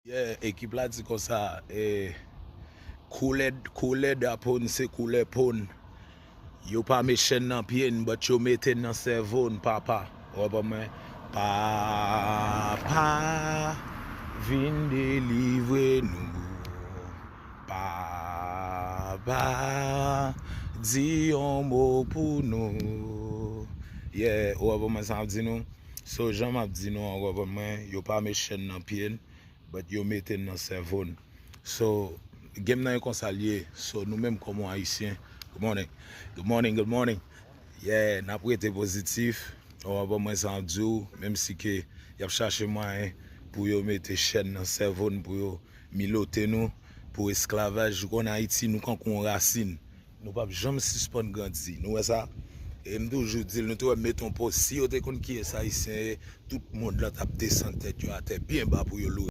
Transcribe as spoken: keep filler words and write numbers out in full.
Yeah, ekip la di konsa, eh, koulè, koulè da pon se koulè pon. Yo pa met chèn nan pye n, but yo mete n nan sèvo n, papa. Ou konprann mwen? Papa, vin delivre nou. Papa, di yon mo pou nou. Yeah, ou konprann mwen sa m ap di nou? So, jan m ap di nou an, ou konprann mwen, yo pa met chèn nan pye n, but yo mete n nan sèvo n. So, game nan e konsa l ye. So, nou menm kòm yon Ayisyen, good morning, good morning, good morning. Yeah, n ap rete pozitif. Ou konprann mwen sa m ap di w, menm si ke y ap chache mwayen pou yo mete chèn nan sèvo n, pou yo milote nou, pou esklavaj. Ou konn Ayiti, nou kankou yon rasin. Nou p ap janm sispann grandi. Nou wè sa? E m toujou di l, nou te wè m mete yon post. Si yo te konn kiyès Ayisyen ye, tout mond lan t ap desann tèt yo atè byen ba pou yo loure.